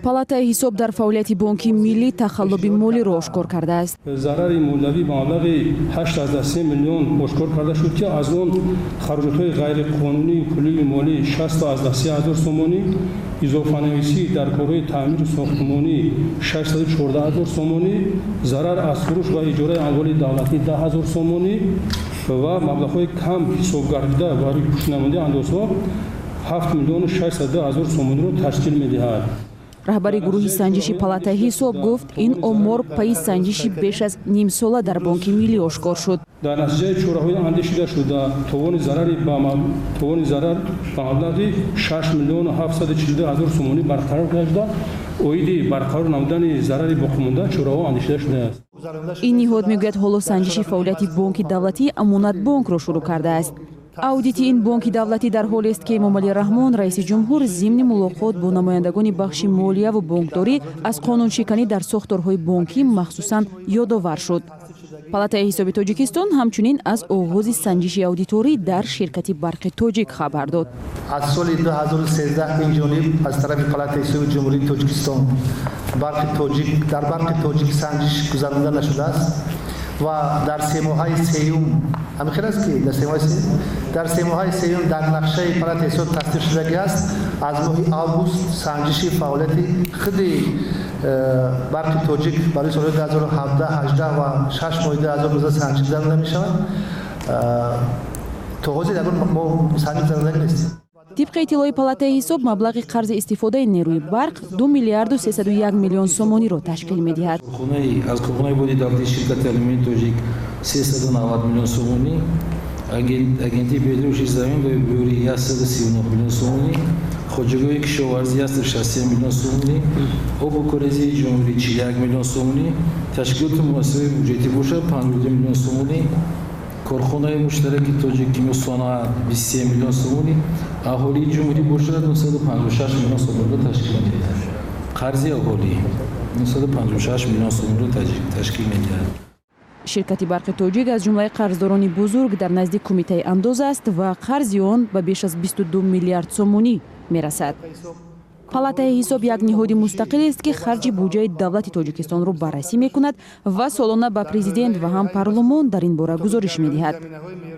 Палатаи ҳисоб дар фаъолияти Бонки Миллӣ тахаллуби молиро ошкор кардааст. Зарари молиявӣ ба маблағи 8,3 миллион ошкор карда шуд, ки аз он хароҷотҳои ғайриқонунии пулию молӣ 60,3 ҳазор сомонӣ, изофанависӣ дар корҳои таъмиру сохтмонӣ 614 ҳазор сомонӣ, зарар аз фурӯш ва иҷораи амволи давлатӣ 10 ҳазор сомонӣ ва маблағҳои кам ҳисобгардида барои пӯшонамудаи андозҳо 7 миллиону 602 ҳазор сомониро ташкил медиҳад. Раҳбари гурӯҳи санҷиши Палатаи ҳисоб гуфт, ин омор пайи санҷиши беш аз нимсола дар Бонки Миллӣ ошкор шуд. Дар натиҷаи чораҳои андешидашуда товони зарар ба маблағи 6 миллиону 742 ҳазор сомонӣ барқарор гардида, оиди барқарор намудани зарари боқимонда чораҳо андешида шудааст. Ин ниҳод мегӯяд, ҳоло санҷиши фаъолияти бонки давлатии Амонатбонкро шурӯъ кардааст. Аудити ин бонки давлатӣ дар ҳолест, ки Эмомалӣ Раҳмон, раиси ҷумҳур, зимни мулоқот бо намояндагони бахши молияву бонкдорӣ аз қонуншиканӣ дар сохторҳои бонкӣ махсусан ёдовар шуд. Палатаи ҳисоби Тоҷикистон ҳамчунин аз оғози санҷиши аудиторӣ дар ширкати Барқи Тоҷик хабар дод. Аз соли 2013 ин ҷониб аз тарафи Палатаи ҳисоби Ҷумҳурии Тоҷикистон Барқи Тоҷик дар Барқи Тоҷик санҷиш гузаронида нашудааст ва дар семоҳаи сеюм, ҳамин хел аст, ки дар семоҳаи сеюм дар нақшаи Палатаи ҳисоб тасдиқ шудагӣ аст, аз моҳи август санҷиши фаъолияти худи Барқи Тоҷик барои солҳои 2017, 18 ва 6 моҳи 2019 санҷиш гузаронида мешавад. То ҳозир ягон мо санҷиш гузаронида нестем. Тибқи иттилои Палатаи ҳисоб, маблағи қарзи истифодаи нерӯи барқ 2 миллиарду 301 миллион сомониро ташкил медиҳад. Аз корхонаи води давлатии ширкати Алюминии Тоҷик 390 миллион сомонӣ, Агентии беҳдошти замин ва обиёрӣ 139 миллион сомонӣ, хоҷагиҳои кишоварзӣ 163 миллион сомонӣ, обу корези ҷумҳурӣ 41 миллион сомонӣ, ташкилоту муассисаҳои буҷетӣ бошад 52 миллион сомонӣ, корхонаи муштараки Тоҷик Кимиёсаноат 23 миллион сомонӣ, аҳолии ҷумҳурӣ бошад 956 миллион сомониро ташкил медиҳад. Қарзи аҳолӣ 956 миллион сомониро ташкил медиҳад. Ширкати Барқи Тоҷик аз ҷумлаи қарздорони бузург дар назди Кумитаи андоз аст ва қарзи он ба беш аз 22 миллиард сомонӣ мерасад. Палатаи ҳисоб як ниҳоди мустақилест, ки харҷи буҷаи давлати Тоҷикистонро баррасӣ мекунад ва солона ба президент ва ҳам парлумон дар ин бора гузориш медиҳад.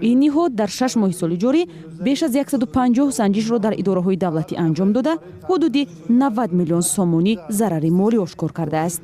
Ин ниҳод дар 6 моҳи соли ҷорӣ беш аз 150 санҷишро дар идораҳои давлатӣ анҷом дода, ҳудуди 90 миллион сомонӣ зарари молӣ ошкор кардааст.